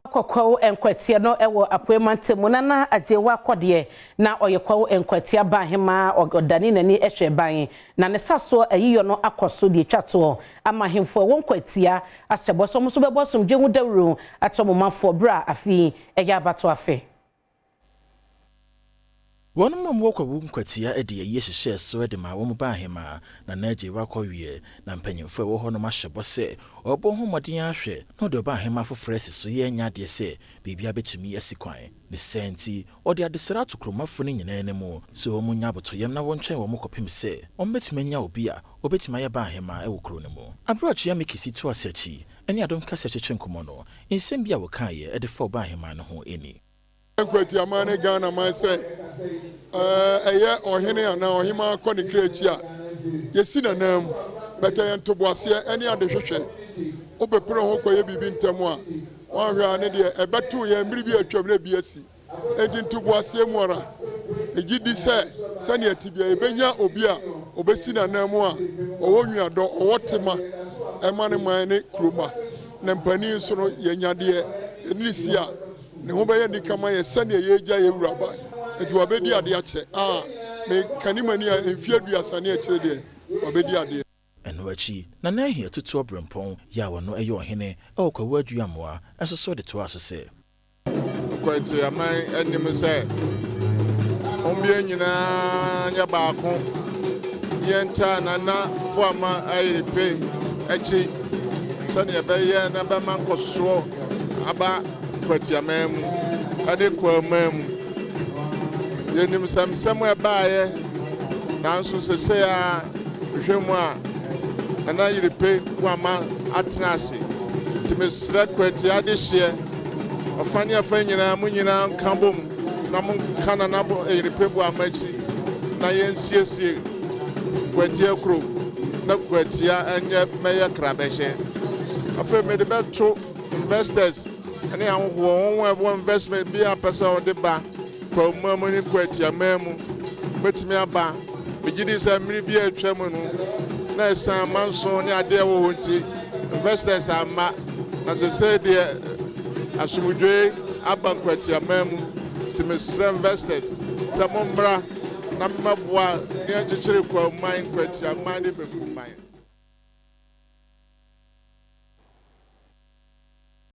Kwawu Nkwatia no wɔ Apuei Mantam mu, Nana Agyewa Kɔdeɛ na ɔyɛ Kwawu Nkwatia ba ahemaa. Ɔdane n'ani hwɛ ban na ne sa soɔ ayiyɔ no akɔ so deɛ etwa toɔ ama ahemfo a ɛwɔ Nkwatia ahyɛ bɔ sɛ wɔn nso bɛbɔ asomdwe ho dawuro akyerɛ wɔn manfoɔ berɛ a afei ɛyɛ abato afe. Wɔn a wɔwɔ Kwawu Nkwatia de ayie hyehyɛɛ so de maa wɔn ba ahemaa Nana Agyewa Kɔweɛ, na mpanyimfo a ɛwɔ hɔnom ahyɛ bɔ sɛ ɔbɔ ho mmɔden ahwɛ na ɔde ɔba ahemaa foforɔ asi so. Yɛ nya adeɛ sɛ biribiara bɛtumi asi kwan ne sɛ nti ɔde adesrɛ ato kuromafo no nyinaa no mu sɛ wɔn nya abotɔyam na wɔntwɛn wɔn kɔpem sɛ wɔn bɛtumi anya obi a obɛtumi ayɛ ba ahemaa ɛwɔ kuro no mu. Abere Ɔkyea Mikisi to ase akyi ɛne Adom Kasa twetwe nkɔmmɔ no, nsɛm bi a wɔkaeɛ ɛde fa ɔba ahemaa no ho ani. Nkwatiaman ne Ghana man sɛ ɛyɛ ɔhene anaa ɔhemaa kɔ ne kra akyi a, yɛsi n'anan mu bɛtɛ yɛn ntoboaseɛ ne ade hwehwɛ. Wobɛpere ho kɔyɛ biribi ntɛm a, woahwɛ a ne deɛ ɛbɛto yɛn mmere bi atwam na ebi asi. Enti ntoboaseɛ mu ara, megye di sɛ sɛnea ti bia yɛbɛnya obi a ɔbɛsi n'anan mu a ɔwɔ nnuadɔ, ɔwɔ tema ɛma ne man ne kuroma na mpanin nso no, yɛnya deɛ yɛne ne si a ne ho bɛyɛ nika ma yɛ sɛnea yɛgya yɛ wura ba. Nti wabɛdi adeɛ akyɛ a mekani mani a mfeɛ 30 ne akyire deɛ wabɛdi adeɛ. Ɛno akyi, Nana Ahia Tutu Ɔbrɛmpɔn yɛ a wɔno ɛyɛ ɔhene ɛwɔ Kwawu Aduamoa ɛnso so de toa so sɛ Nkwati aman anim sɛ ɔmbea nyinaa nyɛ baako, yɛntaa Nana Boama Ayiripe akyi sɛnea ɛbɛyɛ na bɛma nkɔsoɔ aba Nkwatiaman mu ɛne Kwaman mu. Yɛnim sɛ nsɛm a ɛbaeɛ, nanso sesei a hwehwɛ mu a Nana Yiripe Boama atena ase, nti mesrɛ Kwati adehyeɛ ɔfa ne afa nyinaa, mo nyinaa nka bom na monka Nana Yiripe Boama akyi na yɛnsiesie Kwatia kurom na Kwatia ɛnyɛ mɛyɛ krabɛhyɛ. Afei mede bɛto investors ne ahohoɔ wɔn a ɛwɔ investment bi a pɛ sɛ wɔde ba Kwawuma mu ne Kwatiaman mu bɛtumi aba. Megye di sɛ mmere bi a atwa mu no na ɛsan amanso ne adeɛ wɔ hɔ nti investors amma, na sesei deɛ asomdwoe aba Nkwatiaman mu, nti mesrɛ investors sɛ mommra na mmɛboa ne yɛnkyekyere Kwawuman, Nkwatiaman ne Benkumman.